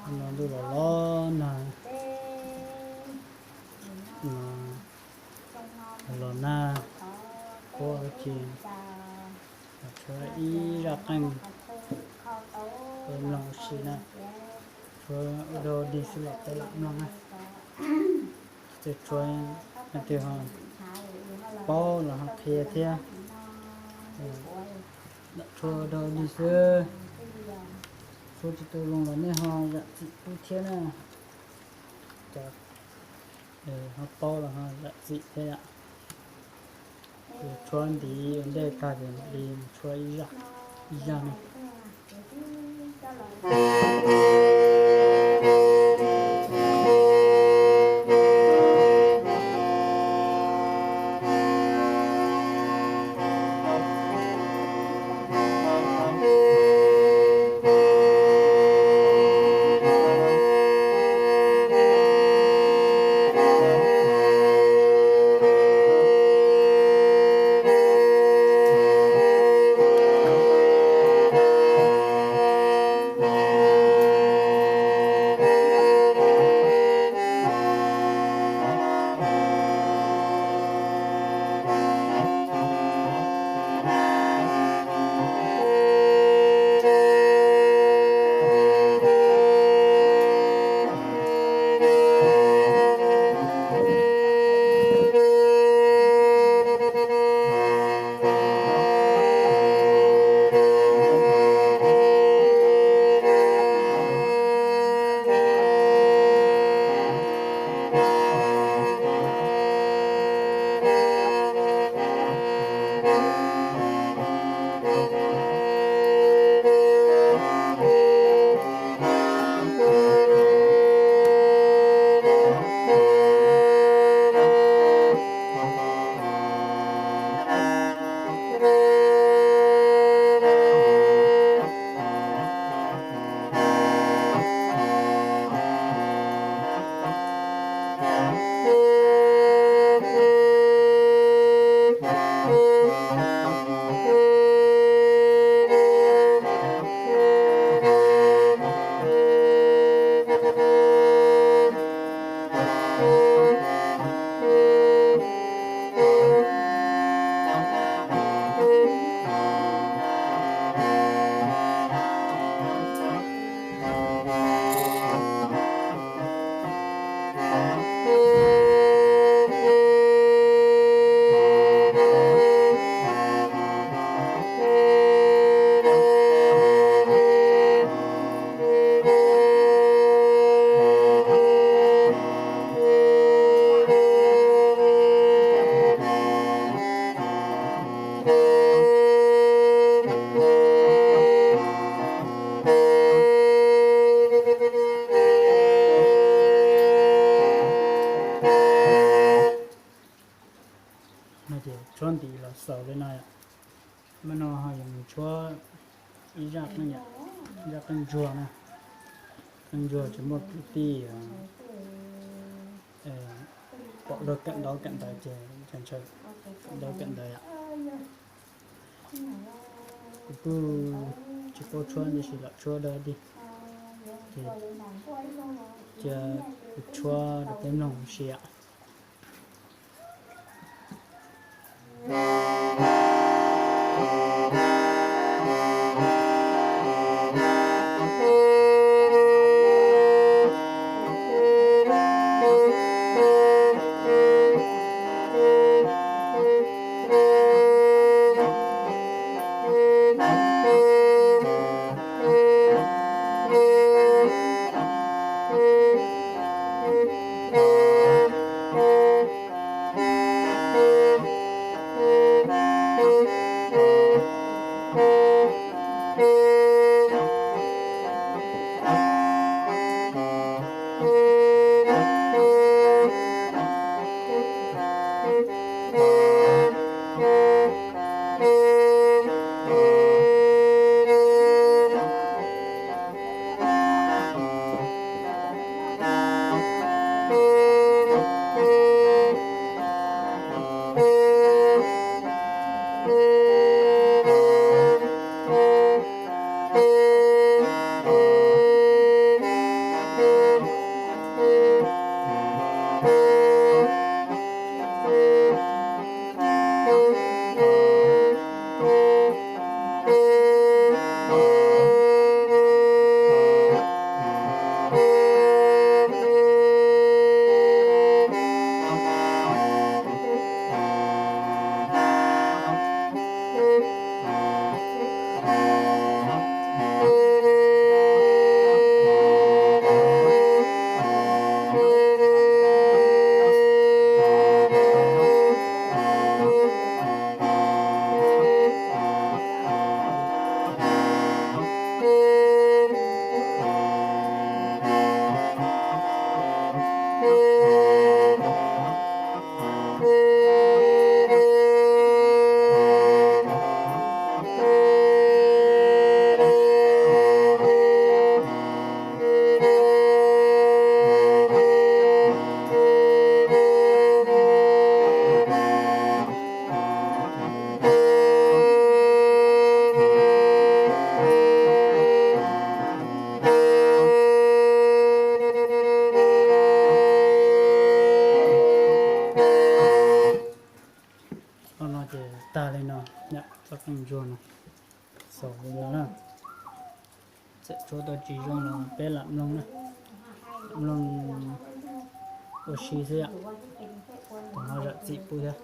No ntuj los los nag, los nag, ua tsis tshuav ib zaj qeej, mloog ua si na, tshuav ua dog dig xwb los peb lam mloog na. Ces tshuav leej twg ho paub los ho qhia thiab. Lam tshuav ua dog dig xwb, tshuav tsis tau zoo los nej ho zam txim pub thiab na. Cov ho paub los ho zam txim thiab yom. Tshuav ntiv ua ntej tag ces mam li tshuav ib zaj, ib zaj no. No ces tshuab ntiv los xaus li no yom. Mas no ho yuav mus tshuab ib zaj qeej, zaj qeej ntsuag na. Qeej ntsuag ces muaj kwv tij pom luag kawm ntaub kawm ntawv ces ntshaw ntshaw kawm ntaub kawm ntawv yom. Kuv kuj tsis paub tshuab tab sis lam tshuab dog dig, ces cia kuv tshuab rau peb mloog ua si yom. Xaus li no na. Txawm tshuab tau tsis zoo los peb lam mloog na. Mloog ua si xwb yom. Tus no zam txim pub thiab.